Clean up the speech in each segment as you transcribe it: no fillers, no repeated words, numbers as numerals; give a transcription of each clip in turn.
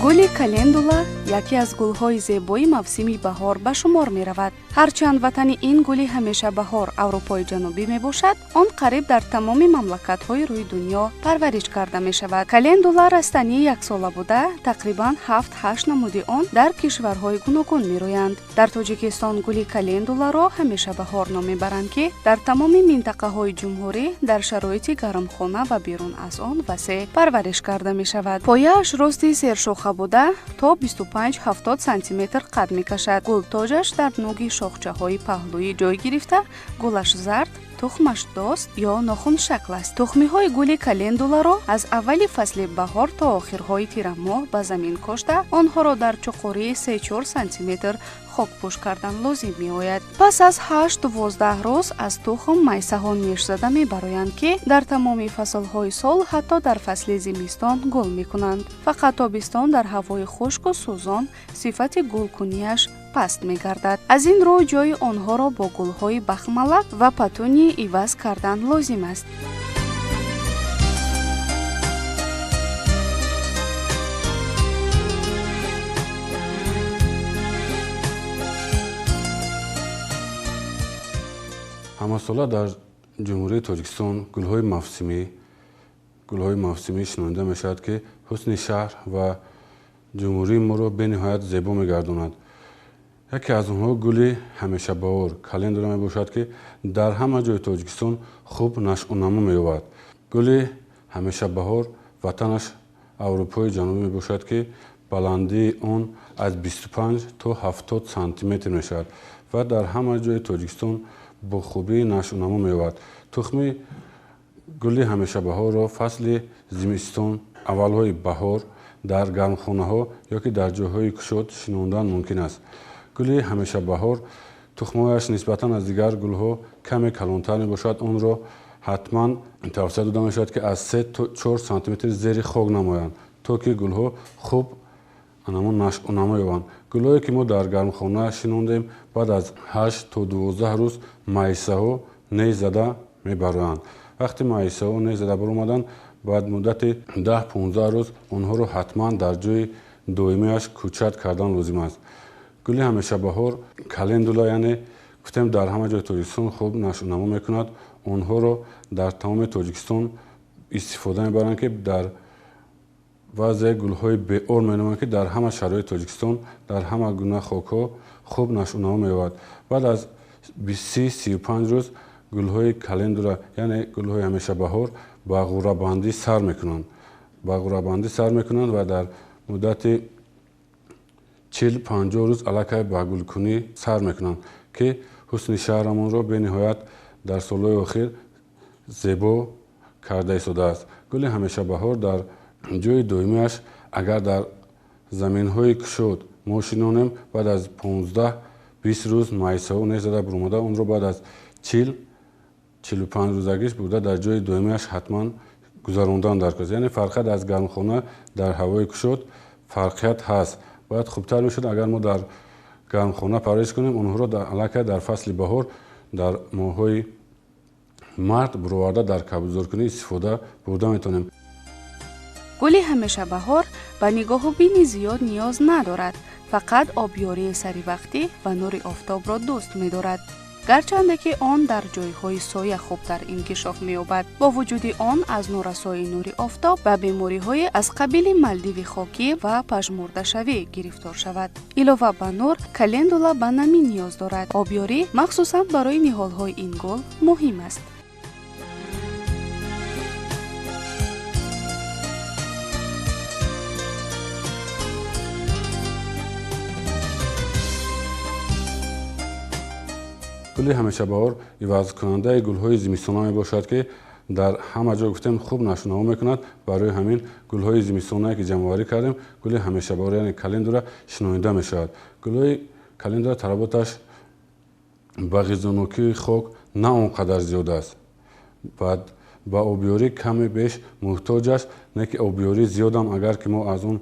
Гули календула яке аз гулҳои зебои мавсими баҳор ба шумор меравад. Ҳарчанд ватани ин гули ҳамеша баҳор Аврупои Ҷанубӣ мебошад, он қариб дар тамоми мамлакатҳои рӯи дунё парвариш карда мешавад. Календула растании яксола буда, тақрибан 7-8 намуди он дар кишварҳои гуногун мерӯянд. Дар Тоҷикистон гули календуларо ҳамеша баҳор ном мебаранд, ки дар тамоми минтақаҳои ҷумҳурӣ дар шароити гармхона ва берун аз он васеъ парвариш карда мешавад. Пояаш рости сершоха буда, то 25-70 сантиметр қад мекашад. Гултоҷаш дар нуги шохчаҳои паҳлӯӣ ҷой гирифта, гулаш зард, тухмаш дост ё нохуншакл аст. Тухмиҳои гули календуларо аз аввали фасли баҳор то охирҳои тирамоҳ ба замин кошта, онҳоро дар чуқурии 3-4 сантиметр хокпӯш кардан лозим меояд. Пас аз 8-12 рӯз аз тухм майсаҳо нешзада мебароянд, ки дар тамоми фаслҳои сол, ҳатто дар фасли зимистон гул мекунанд. Фақат тобистон дар ҳавои хушку сӯзон сифати гулкунияш паст мегардад. Аз ин рӯ ҷои онҳоро бо гулҳои бахмалак ва патуни иваз кардан лозим аст. Ҳамасола дар Ҷумҳурии Тоҷикистон гулҳои мавсимӣ шинонида мешавад, ки ҳусни шаҳр ва ҷумҳурии моро бениҳоят зебо мегардонад. Яке аз онҳо гули ҳамешабаҳор календула мебошад, ки дар ҳама ҷои Тоҷикистон хуб нашъунамо меёбад. Гули ҳамешабаҳор ватанаш Аврупои Ҷанубӣ мебошад, ки баландии он аз 25 то 70 сантиметр мешавад ва дар ҳама ҷои Тоҷикистон бо хубӣ нашъунамо меёбад. Тухми гули ҳамешабаҳорро фасли зимистон, аввалҳои баҳор дар гармхонаҳо ё ки дар ҷойҳои кушод шинондан мумкин аст. Гули ҳамешабаҳор тухмҳояш нисбатан аз дигар гулҳо каме калонтар мебошад. Онро ҳатман тавсия дода мешавад, ки аз 3 то 4 сантиметр зери хок намоянд, то ки гулҳо хуб нашъунамо ёбанд. Гулҳое ки мо дар гармхона шинондем, баъд аз 8 то 12 рӯз майсаҳо нез зада мебароянд. Вақти майсаҳо нез зада баромаданд, баъд муддати 10-15 рӯз онҳоро ҳатман дар ҷои доимиаш кӯчат кардан лозим аст. Гули ҳамешабаҳор календула, яъне гуфтем, дар ҳама ҷои Тоҷикистон хуб нашъунамо мекунад. Онҳоро дар тамоми Тоҷикистон истифода мебаранд, ки дар баъзе гулҳои беор меноманд, ки дар ҳама шароити Тоҷикистон дар ҳама гуна хокҳо хуб нашъунамо меёбад. Баъд аз 30-35 рӯз гулҳои календула, яъне гулҳои ҳамешабаҳор, ба ғурабандӣ сар мекунанд. Ба ғурабандӣ сар мекунанд ва дар муддати 40-50 рӯз аллакай ба гулкунӣ сар мекунанд, ки ҳусни шаҳрамонро бениҳоят дар солҳои охир зебо карда истодааст. Гули ҳамешабаҳор дар ҷои доимиаш агар дар заминҳои кушод мо шинонем, баъд аз 15-20 рӯз майсаҳо нез зада баромада, онро баъд аз 40-45 рӯзагиш бурда дар ҷои доимиаш ҳатман гузарондан даркор. Яъне фарқият аз гармхона дар ҳавои кушод фарқият ҳаст. Бояд хубтар мешуд агар мо дар гармхона парвариш кунем, онҳоро аллакай дар фасли баҳор дар моҳҳои март бароварда дар кабудзоркунӣ истифода бурда метавонем. Гули ҳамешабаҳор ба нигоҳубини зиёд ниёз надорад, фақат обёрии саривақтӣ ва нури офтобро дӯст медорад. Гарчанде ки он дар ҷойҳои соя хубтар инкишоф меёбад, бо вуҷуди он аз норасоии нури офтоб ба бемориҳои аз қабили малдиви хокӣ ва пажмурдашавӣ гирифтор шавад. Илова ба нур, календула ба намӣ ниёз дорад. Обёрӣ махсусан барои ниҳолҳои ин гул муҳим аст. Гули ҳамешабаҳор ивазкунандаи гулҳои зимистона мебошад, ки дар ҳама ҷо гуфтем хуб нашъунамо мекунад. Барои ҳамин гулҳои зимистонае ки ҷамъоварӣ кардем, гули ҳамешабаҳор, яъне календула шинонида мешавад. Гулҳои календула талаботаш ба ғизонокии хок на он қадар зиёд аст, баъд ба обёрӣ каме беш муҳтоҷ аст, не ки обёрӣ зиёдам агар ки мо аз он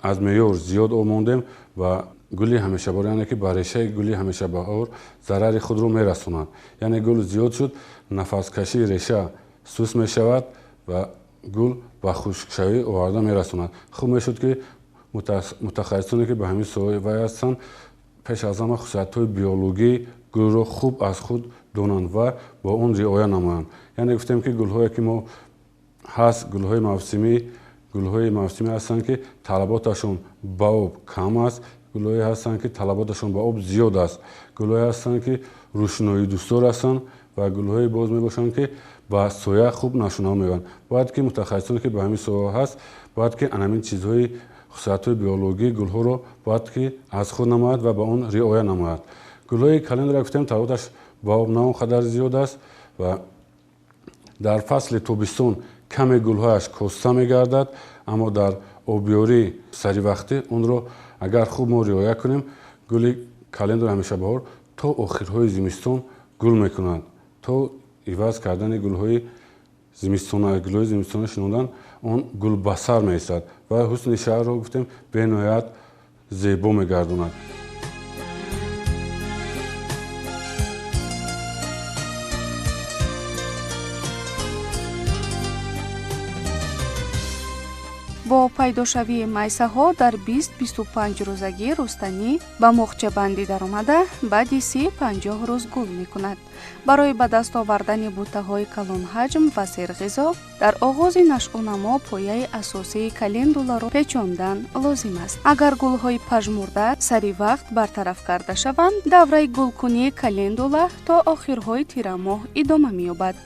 аз меъёр зиёд об мондем, ба гули ҳамешабаҳор, яъне ки ба решаи гули ҳамешабаҳор зарари худро мерасонад. Яъне гул зиёд шуд, нафаскашии реша суст мешавад ва гул ба хушкшавӣ оварда мерасонад. Хуб мешуд, ки Мутахассисоне ки ба ҳамин соҳа вай ҳастанд, пеш аз ҳама хусусиятҳои биологии гулро хуб аз худ донанд ва бо он риоя намоянд. Яъне гуфтем ки гулҳое ки мо ҳаст, гулҳои мавсимӣ ҳастанд ки талаботашон ба об кам аст, гулҳое ҳастанд ки талаботашон ба об зиёд аст, гулҳое ҳастанд ки рӯшноӣ дӯстдор ҳастанд ва гулҳое боз мебошанд ки ба соя хуб нашуна меоянд. Бояд ки мутахассисоне ки ба ҳамин соҳа ҳаст, бояд ки ҳамин чизҳои хусусиятҳои биологии гулҳоро бояд ки аз худ намояд ва ба он риоя намояд. Гулҳои календула гуфтем талаботаш ба об на он қадар зиёд аст ва дар фасли тобистон каме гулҳояш коста мегардад, аммо дар обёрӣ саривақтӣ онро агар хуб мо риоя кунем, гули календула ҳамешабаҳор то охирҳои зимистон гул мекунад. То иваз кардани гулҳои зимистона, гулҳои зимистона шинондан он гул ба сар меистад ва ҳусни шаҳрро гуфтем бениҳоят зебо мегардонад. Бо пайдошавии майсаҳо дар 20-25 рӯзагӣ рустанӣ ба моғчабандӣ даромада, баъди 30-50 рӯз гул мекунад. Барои ба даст овардани бутаҳои калонҳаҷм ва серғизо дар оғози нашъунамо пояи асосии календуларо печондан лозим аст. Агар гулҳои пажмурда сари вақт бартараф карда шаванд, давраи гулкунии календула то охирҳои тирамоҳ идома меёбад.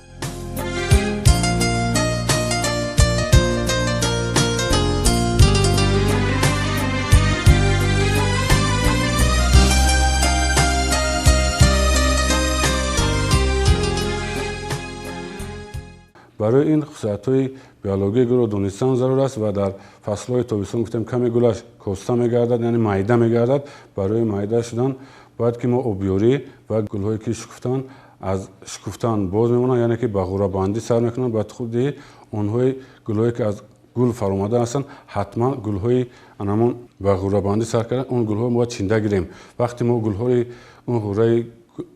Барои ин хусусиятҳои биологии гулро донистан зарур аст ва дар фаслҳои тобистон гуфтем каме гулаш коста мегардад, яъне майда мегардад. Барои майда шудан бояд ки мо обёрӣ ва гулҳое ки шукуфтанд аз шукуфтан боз мемонанд, яъне ки ба ғурабандӣ сар мекунанд. Бояд худи онҳои гулҳое ки аз гул фаромада ҳастанд, ҳатман гулҳои анамон ба ғурабандӣ сар кардан, он гулҳоро бояд чинда гирем. Вақте мо гулҳои он ғураи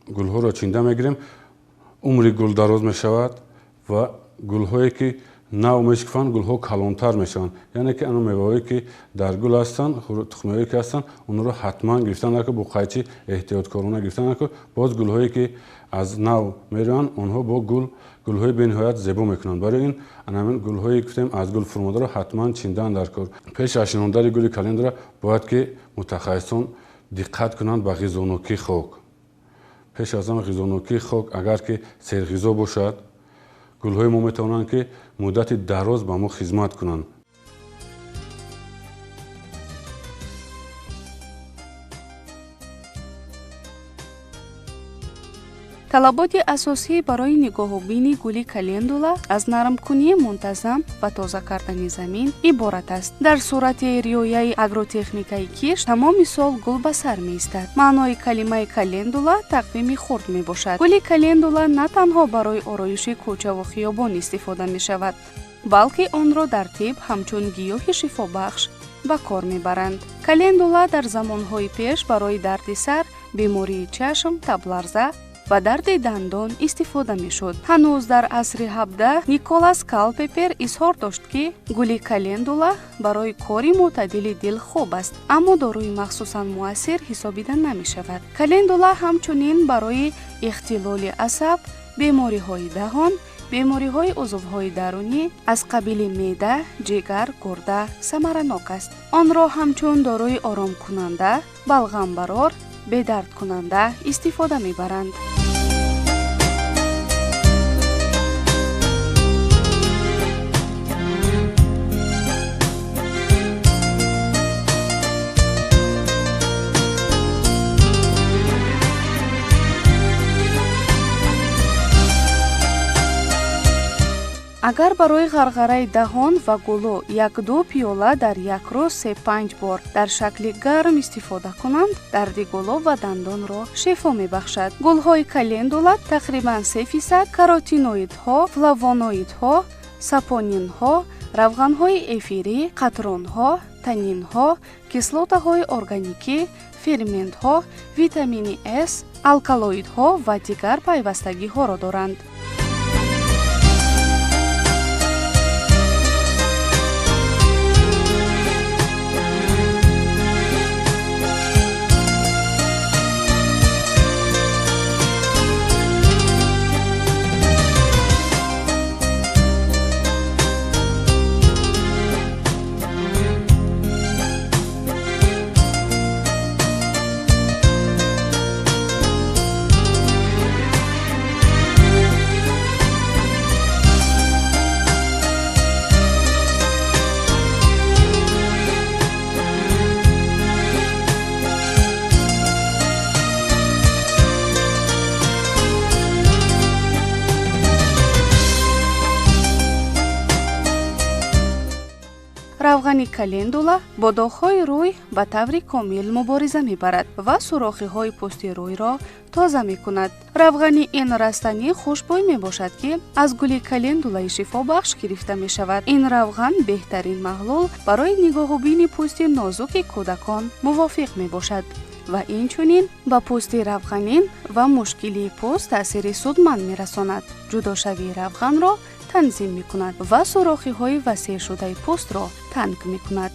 гулҳоро чинда мегирем, умри гул дароз мешавад ва гулҳое ки нав мешукуфанд, гулҳо калонтар мешаванд. Яъне ки ано меваҳое ки дар гул ҳастанд, тухмиҳое ки ҳастанд, онҳоро ҳатман гирифтан накун, бо қайчи эҳтиёткорона гирифтан накун. Боз гулҳое ки аз нав мероянд, онҳо бо гулҳои бениҳоят зебо мекунанд. Барои ин ҳамин гулҳое гуфтем аз гул фурӯмадаро ҳатман чиндан дар кор. Пеш аз шинондани гули календула бояд ки мутахассисон диққат кунанд ба ғизонокии хок. Пеш аз ҳама ғизонокии хок агар ки серғизо бошад, гулҳои мо метавонанд ки муддати дароз ба мо хизмат кунанд. Талаботи асосӣ барои нигоҳубини гули календула аз нармкунии мунтазам ва тоза кардани замин иборат аст. Дар сурати риояи агротехникаи кишт тамоми сол гул ба сар меистад. Маънои калимаи календула тақвими хурд мебошад. Гули календула на танҳо барои ороиши кӯчаву хиёбон истифода мешавад, балки онро дар тиб ҳамчун гиёҳи шифобахш ба кор мебаранд. Календула дар замонҳои пеш барои дарди сар, бемории чашм, табларза ва дарди дандон истифода мешуд. Ҳанӯз дар асри 17 Николас Калпепер изҳор дошт, ки гули календула барои кори мӯътадили дил хуб аст, аммо доруи махсусан муассир ҳисобида намешавад. Календула ҳамчунин барои ихтилоли асаб, бемориҳои даҳон, бемориҳои узвҳои дарунӣ аз қабили меъда, ҷигар, гурда самаранок аст. Онро ҳамчун доруи оромкунанда, балғамбарор, бедардкунанда истифода мебаранд. Агар барои ғарғараи даҳон ва гулӯ як-ду пиёла дар як рӯз се-панҷ бор дар шакли гарм истифода кунанд, дарди гулӯ ва дандонро шифо мебахшад. Гулҳои календула тақрибан 3% каротиноидҳо, флавоноидҳо, сапонинҳо, равғанҳои эфирӣ, қатронҳо, танинҳо, кислотаҳои органикӣ, ферментҳо, витамини С, алкалоидҳо ва дигар пайвастагиҳоро доранд. календула бо доғҳои рӯй ба таври комил мубориза мебарад ва сӯрохиҳои пӯсти рӯйро тоза мекунад. Равғани ин растанӣ хушбӯй мебошад, ки аз гули календулаи шифобахш гирифта мешавад. Ин равған беҳтарин маҳлул барои нигоҳубини пӯсти нозуки кӯдакон мувофиқ мебошад ва инчунин ба пӯсти равғанин ва мушкилии пӯст таъсири судманд мерасонад, ҷудошавии равғанро танзим мекунад ва сӯрохиҳои васеъшудаи пӯстро танг мекунад.